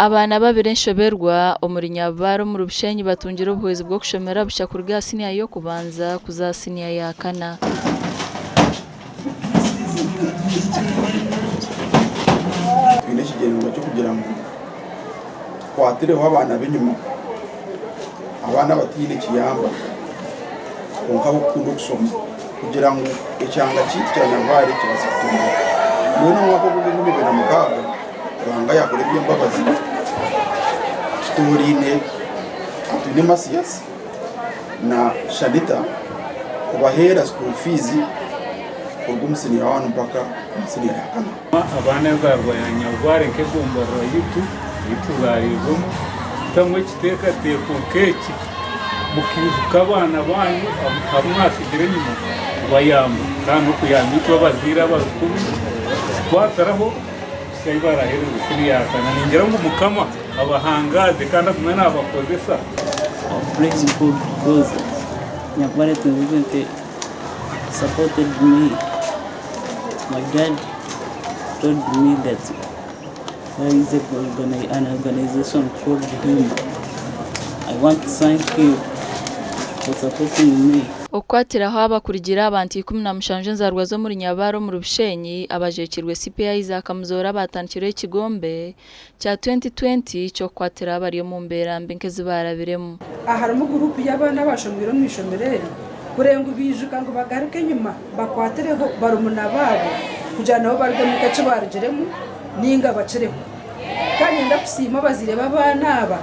Abaana babiri enshoberwa omuri Nyabubaare omuri Bushenyi batungire obuhwezi bw'okushomera busha kuruga aha siniya y'okubanza kuza aha siniya ya kana. Twine ekigyendererwa ky'okugira ngu tukwatireho abaana b'enyima, abaana abataine kiyamba kwonka abarikukunda okushoma kugira ngu ekyanga kyaitu kya Nyarubare kibaase kutunguuka. Mbwenu omwaka ogu ogw'enkumi ibiri na mukaaga Ruhanga yaakora eby'embabazi tutoraine Atwine Mathias na Shanita kubaheera school fees kuruga omu siniya wani mpaka omu siniya ya kana. Abaana enzaarwa ya Nyarubare nk'egomborora yaitu ei tuzaariirwemu kutamu ekiteekateeko nk'eki mukaijuka abaana baanyu abu mwatsigire enyima kubayamba kandi n'okuyamba itwe abazaire abarikubi kukwatiraho kuhitsya ahu baraheereze siniya ya kana. Ningira ngu Mukama abahangaaze kandi agume naabakozesa. Praise God because Nyarubare President supported me. My dad told me that there is a, an organization called him. I want to thank you for supporting me. Okukwatiraho aba kurugiire aha bantu 17 enzaarwa z'omuri Nyabaare omuri Bushenyi abajwekyeirwe CPI Isaac Muzoora abaatandikirweho ekigombe kya 2020 ky'okukwatiraho abari omu mbeera mbi nk'ezi baarabiremu. Aha harimu guruupu y'abaana abashomeire omu ishomero eri kureba ngu baijuka ngu bagaruke enyima bakwatireho barumuna baabo kugira nabo barugemu nk'eki barugiremu ninga bakireho. Kandi niinyenda kusiima abazaire b'abaana aba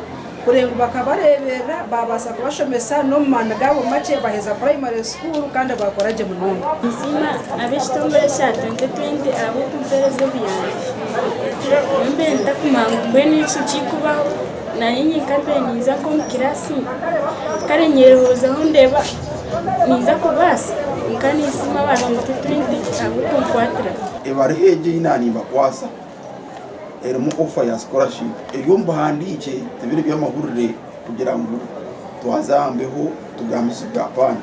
kureba ngu bakabareeberera baabaasa kubashomesa n'omu maani gaabo makye baaheza purayimare sukuuru kandi baakora gye munonga. Ninsiima ab'ekitongore kya 2020 ahabw'okumpeereza obuyambi. Nyowe mbaire ntakumanya ngu mbwenu eki nikikubaho, naanye nyenka mbaire ninza nk'omu kiraasi kare nyeroozaho ndeeba ninza kubaasa kwonka ninsiima aba 2020 ahabw'okunkwatiraho. Ebaruha egi ei naanimbakwatsa erimu ofa ya scholarship eri omu buhandiikye tibiri by'amahurire kugira ngu twaza aha mbeho tugambe apaana.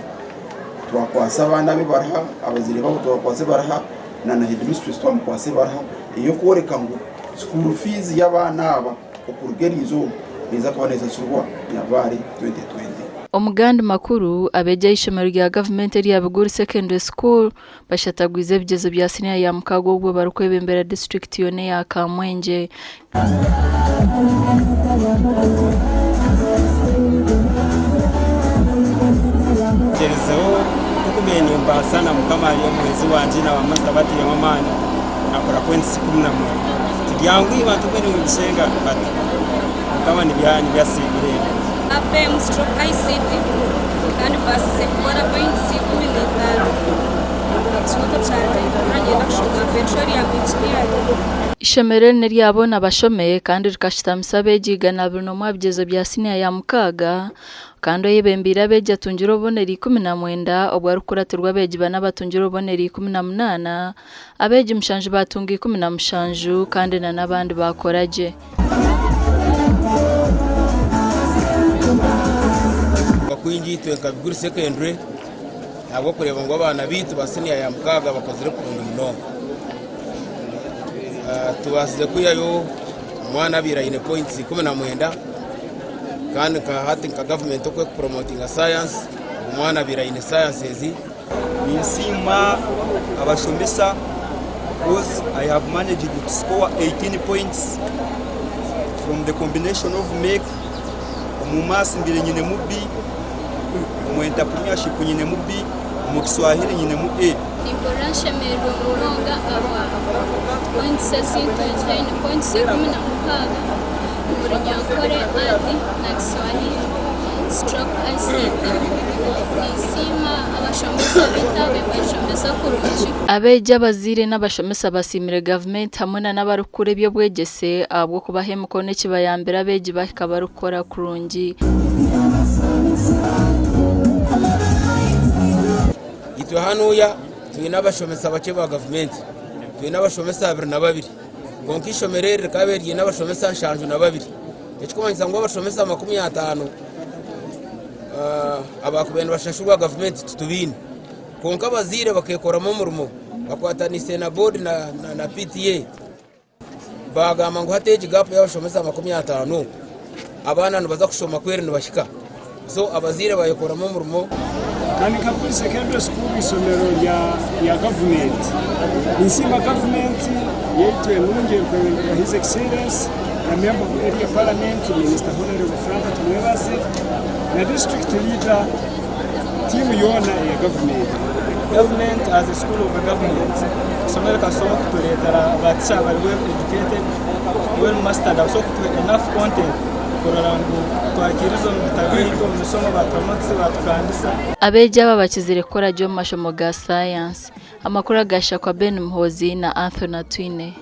Twakwatsa abaana abu ebaruha, abazaire baabo twabakwatsa ebaruha na na headmistress twamukwatsa ebaruha ey'okworeka ngu school fees y'abaana aba okuruga eriizooba neeza kuba neesashurwa Nyarubare 2020. Omu gandi makuru, abeegi aha ishomero rya gavumenti erya Biguri Secondary School Bashatagwize ebigyezo bya siniya ya mukaaga obwo barikwebembera disiturikiti yoona eya Kamwengye. Ngyerizeho nk'oku nimbaasa na Mukama ari omuhwezi wangye na baamaster batairemu amaani nakora points 19. Tibyanguhi bantu mbwenu nibishenga but Mukama nibyo asiimire ebyo. APM stroke ICT kandi mbaasize kukora points 15 omu kicweka kyangye nkaba niinyenda kushoma petroleum engineering. Eishomero eri n'erya boona abashome kandi rikashutamisa abeegi 121 aha bigyezo bya siniya ya mukaaga kandi oyebembeire abeegi atungire obubonero 19 obwo arikukuratirwa abeegi bana abatungire obubonero 18, abeegi mushanju baatunga 17 kandi na n'abandi baakora gye. Kwingi itwe nka Biguri Secondary ahabw'okureeba ngu abaana baitu ba siniya ya mukaaga bakozire kurungi munonga. Tubaasize kwihayo omwana abaire aine points 19 kandi nka hati nka gavumenti oku erikupromotinga sayansi, omwana abaire aine sayansi Ninsiima abashomesa because I have managed to score 18 points from the combination of make omu maths mbaire nyinemu B, omu entrepreneurship nyinemu B, omu Kiswahili nyinemu A. Nimpurira nshemereirwe munonga ahabwa points ezi ntungire, ni points 16 omu Runyankore, Art na Kiswahili stroke ICT. Ninsiima abashomesa baitu ahabw'okushomesa kurungi. Abeegi, abazaire n'abashomesa basiimire gavumenti hamwe na n'abarikukura eby'obwegyese ahabw'okubaha emikono ekibayambire abeegi bahika barikukora kurungi. Itwe hanuya twine abashomesa bakye ba gavumenti, twine abashomesa 22 kwonka eishomero eri rikaba riine abashomesa 72 ekikumanyisa ngu abashomesa 50 abakubaire nibashashurwa gavumenti titubaine. Kwonka abazaire bakekoramu omurimo bakwataniise na boodi na PTA. Baagamba ngu hati egi gaapu y'abashomesa 50 abaana nibaza kushoma kweri nibahika. So abazaire bayekoramu omurimo. Kandi nka Buri Secondary School eishomero rya gavumenti. Ninsiima gavumenti yaitu enungi erikwebemberwa His Excellency na Member of Area Parliament Minister Honourable Frank Tumwebaze na District Leader tiimu yoona eya gavumenti. Government as a school of government isomero rikasobora kuturetera ba teacher abari well educated, well mastered abasobora kutuha enough content kurora ngu twakiriza omu bitabo byaitu omu misomo batuha notes batukambisa. Abeegi aba bakizire kukora gye omu mashomo ga sayansi. Amakuru agashakwa Ben Muhoozi na Anthony Atwine.